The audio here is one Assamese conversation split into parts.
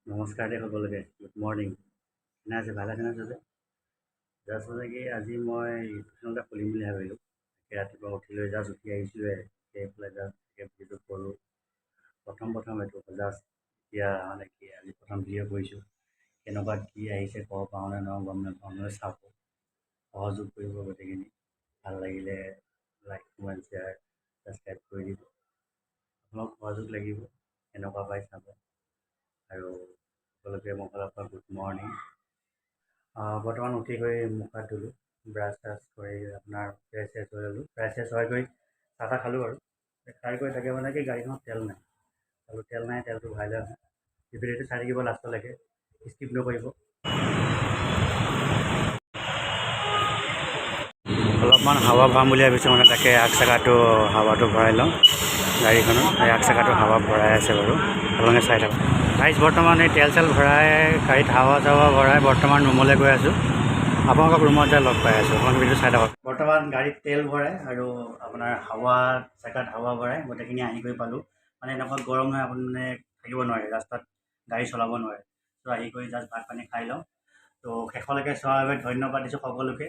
নমস্কাৰ দেই সকলোকে, গুড মৰ্ণিং। কেনে আছে? ভাল আছেনে চবে? জাষ্ট মানে কি, আজি মই ইউটিউব চেনেল এটা খুলিম বুলি ভাবিলোঁ। তাকে ৰাতিপুৱা উঠি লৈ জাষ্ট উঠি আহিছোঁহে। সেইফালে জাষ্ট ভিডিঅ'টো কৰোঁ। প্ৰথম প্ৰথম এইটো জাষ্ট এতিয়া মানে কি, আজি প্ৰথম ভিডিঅ' কৰিছোঁ। কেনেকুৱা কি আহিছে ক'ব পাৰোঁ নে নোৱাৰোঁ গম নাপাওঁ নহয়। চাব, সহযোগ কৰিব গোটেইখিনি। ভাল লাগিলে লাইক, কমেণ্ট, শ্বেয়াৰ, ছাবস্ক্ৰাইব কৰি দিব। আপোনালোক সহযোগ লাগিব। কেনেকুৱা পাই চাব। আৰু সকলোকে মোৰ ফালৰ পৰা গুড মৰ্ণিং। বৰ্তমান উঠি গৈ মুখ হাত ধুলোঁ, ব্ৰাছ চাছ কৰি আপোনাৰ ফ্ৰেছ চেছ হৈ ল'লোঁ। ফ্ৰেছ চেছ হৈ গৈ চাহ তাহ খালোঁ আৰু খাই কৰি তাকে মানে কি, গাড়ীখনত তেল নাই আৰু তেল নাই, তেলটো ভৰাই লৈ আহোঁ। ভিডিঅ'টো চাই থাকিব লাষ্টলৈকে, স্কিপ নকৰিব। অলপমান হাৱা ভৰাম বুলি ভাবিছোঁ মানে, তাকে আগ চকাটো হাৱাটো ভৰাই লওঁ গাড়ীখনত। এই আগ চকাটো হাৱা ভৰাই আছে বাৰু, আপোনালোকে চাই থাকক। গাইজ, বৰ্তমান এই তেল চেল ভৰাই, গাড়ীত হাৱা চাৱা ভৰাই বৰ্তমান ৰুমলৈ গৈ আছোঁ। আপোনালোকক ৰুমত যাই লগ পাই আছোঁ। আপোনালোকে ভিডিঅ' চাই থাকক। বৰ্তমান গাড়ীত তেল ভৰাই আৰু আপোনাৰ হাৱা চেকাত হাৱা ভৰাই গোটেইখিনি আহি গৈ পালোঁ। মানে এনেকুৱা গৰম নহয়, আপুনি মানে থাকিব নোৱাৰে, ৰাস্তাত গাড়ী চলাব নোৱাৰে। ত' আহি কৰি জাষ্ট ভাত পানী খাই লওঁ। ত' শেষলৈকে চোৱাৰ বাবে ধন্যবাদ দিছোঁ সকলোকে।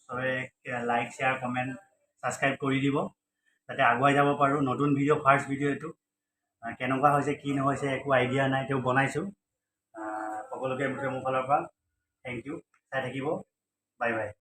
চবে লাইক, শ্বেয়াৰ, কমেণ্ট, ছাবস্ক্ৰাইব কৰি দিব, যাতে আগুৱাই যাব পাৰোঁ। নতুন ভিডিঅ', ফাৰ্ষ্ট ভিডিঅ' এইটো। কেনেকুৱা হৈছে, কি নহৈছে একো আইডিয়া নাই, তেওঁ বনাইছোঁ। সকলোকে মোৰ ফালৰ পৰা thank U. চাই থাকিব। Bye bye.